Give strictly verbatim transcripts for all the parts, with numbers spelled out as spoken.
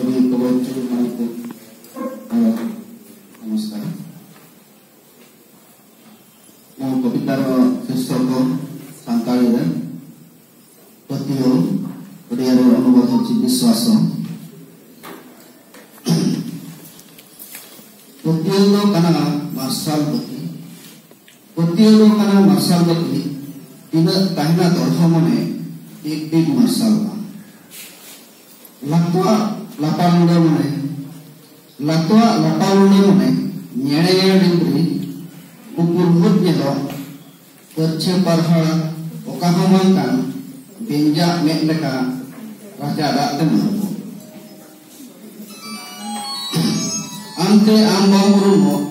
ᱠᱚᱵᱚᱭ ᱪᱩᱲᱩ ᱢᱟᱹᱱᱤ ᱠᱚ, ᱱᱚᱢᱚᱥᱠᱟᱨ᱾ ᱱᱚᱣᱟ ᱠᱚᱵᱤᱛᱟ ᱨᱮᱱᱟᱜ ᱥᱤᱨᱥᱚᱠ ᱫᱚ ᱥᱟᱱᱛᱟᱲᱤ ᱨᱮ ᱯᱟᱹᱛᱭᱟᱹᱣ, ᱳᱰᱤᱭᱟ ᱨᱮ ᱚᱱᱩᱵᱟᱫ ᱦᱚᱪᱚ ᱵᱤᱥᱣᱟᱥ᱾ ᱯᱟᱹᱛᱭᱟᱹᱣ ᱫᱚ ᱠᱟᱱᱟ ᱢᱟᱨᱥᱟᱞ ᱵᱟᱹᱛᱤ, ᱯᱟᱹᱛᱭᱟᱹᱣ ᱫᱚ ᱠᱟᱱᱟ ᱢᱟᱨᱥᱟᱞ ᱵᱟᱹᱛᱤ, ᱛᱤᱱᱟᱹᱜ ᱛᱟᱦᱮᱱᱟ ᱫᱚᱲᱦᱚ ᱢᱚᱱᱮ, ᱴᱤᱠ ᱴᱤᱠ ᱢᱟᱨᱥᱟᱞᱚᱜᱼᱟ᱾ ᱞᱟᱛᱚᱣᱟᱜ ᱞᱟᱯᱟ ᱞᱩᱸᱰᱟᱹ ᱢᱚᱱᱮ, ᱞᱟᱛᱚᱣᱟᱜ ᱞᱟᱯᱟ ᱞᱩᱸᱰᱟᱹ ᱢᱚᱱᱮ, ᱧᱮᱬᱮ ᱧᱮᱬᱮ ᱰᱤᱢᱨᱤ, ᱩᱯᱩᱨ ᱦᱩᱫ ᱧᱮᱞᱚᱜ, ᱯᱟᱹᱨᱪᱷᱟᱹ ᱯᱟᱨᱦᱟᱲ, ᱚᱠᱟ ᱦᱚᱸ ᱵᱟᱝ ᱠᱟᱱ, ᱵᱮᱧᱡᱟᱜ ᱢᱮᱫ ᱞᱮᱠᱟ, ᱨᱟᱪᱟ ᱫᱟᱜ ᱛᱮ ᱢᱟᱹᱨᱩᱵᱚᱜ᱾ ᱟᱢᱛᱮ ᱟᱢ ᱵᱟᱢ ᱩᱨᱩᱢᱚᱜ,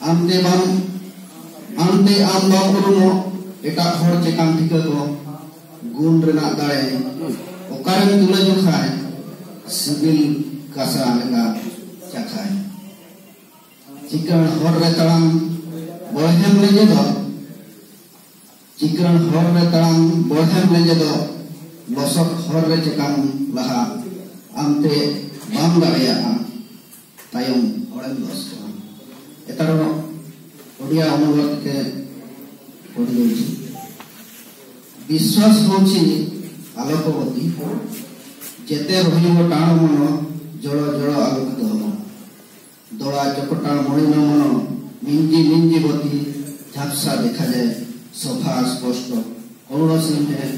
ᱟᱢᱛᱮ ᱵᱟᱢ, ᱟᱢᱛᱮ ᱟᱢ ᱵᱟᱢ ᱩᱨᱩᱢᱚᱜ, ᱮᱴᱟᱜ ᱦᱚᱲ ᱪᱮᱛᱟᱱ ᱴᱷᱤᱠᱟᱹ ᱠᱚ, ᱜᱩᱱ ᱨᱮᱱᱟᱜ ᱫᱟᱲᱮ, ᱚᱠᱟᱨᱮᱢ ᱛᱩᱞᱟᱹ ᱡᱚᱠᱷᱟᱭ, ᱥᱤᱵᱤᱞ ᱠᱟᱥᱟ ᱞᱮᱠᱟ ᱪᱟᱠᱷᱟᱭ᱾ ᱪᱤᱠᱟᱹᱬ ᱦᱚᱨ ᱨᱮ ᱛᱟᱲᱟᱢ, ᱵᱚᱲᱦᱮᱢ ᱞᱮᱸᱡᱮᱫᱚᱜ, ᱪᱤᱠᱟᱹᱬ ᱦᱚᱨ ᱨᱮ ᱛᱟᱲᱟᱢ, ᱵᱚᱲᱦᱮᱢ ᱞᱮᱸᱡᱮᱫᱚᱜ, ᱞᱚᱥᱚᱫ ᱦᱚᱨ ᱨᱮ ᱪᱮᱠᱟᱢ ᱞᱟᱦᱟ, ᱟᱢᱛᱮ ᱵᱟᱢ ᱫᱟᱲᱮᱭᱟᱜᱼᱟ, ᱛᱟᱭᱚᱢ ᱦᱚᱲᱮᱢ ᱞᱚᱥ ᱠᱚᱣᱟ᱾ ଏଥର ଓଡ଼ିଆ ଅନୁବାଦ ଟିକେ ପଢ଼ିଦେଉଛି। ବିଶ୍ୱାସ ହେଉଛି ଆଲୋକବତୀ, ଯେତେ ରହିବ ଟାଣ ମନ, ଜଳ ଜଳ ଆଲୋକିତ ହେବ। ଦଳା ଚକଟା ମଳିନ ମନ, ମିଞ୍ଜି ମିଞ୍ଜି ବତି, ଝାପ୍ସା ଦେଖାଯାଏ ସଫା ସ୍ପଷ୍ଟ। କୌଣସି ନୁହେଁ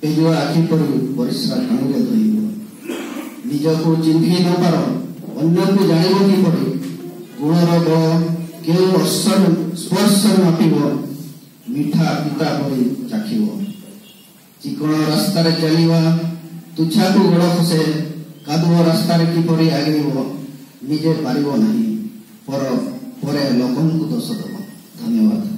ପେଜୁଆ ଆଖି ପରି ପରିସ୍ରା ପାଣିରେ ଧୋଇବ। ନିଜକୁ ଚିହ୍ନି ନ ପାର, ଅନ୍ୟକୁ ଜାଣିବ କିପରି? ଗୁଣର ବଳ କେଉଁ ଅସ୍ପର୍ଶ-, ସ୍ପର୍ଶରେ ମାପିବ? ମିଠା ପିତା ପରି ଚାଖିବ। ଚିକଣ ରାସ୍ତାରେ ଚାଲିବା, ତୁଚ୍ଛାକୁ ଗୋଡ଼ ଖସେ, କାଦୁଅ ରାସ୍ତାରେ କିପରି ଆଗେଇବ? ନିଜେ ପାରିବ ନାହିଁ, ପର, ପରେ ଲୋକଙ୍କୁ ଦୋଷ ଦେବ। ଧନ୍ୟବାଦ।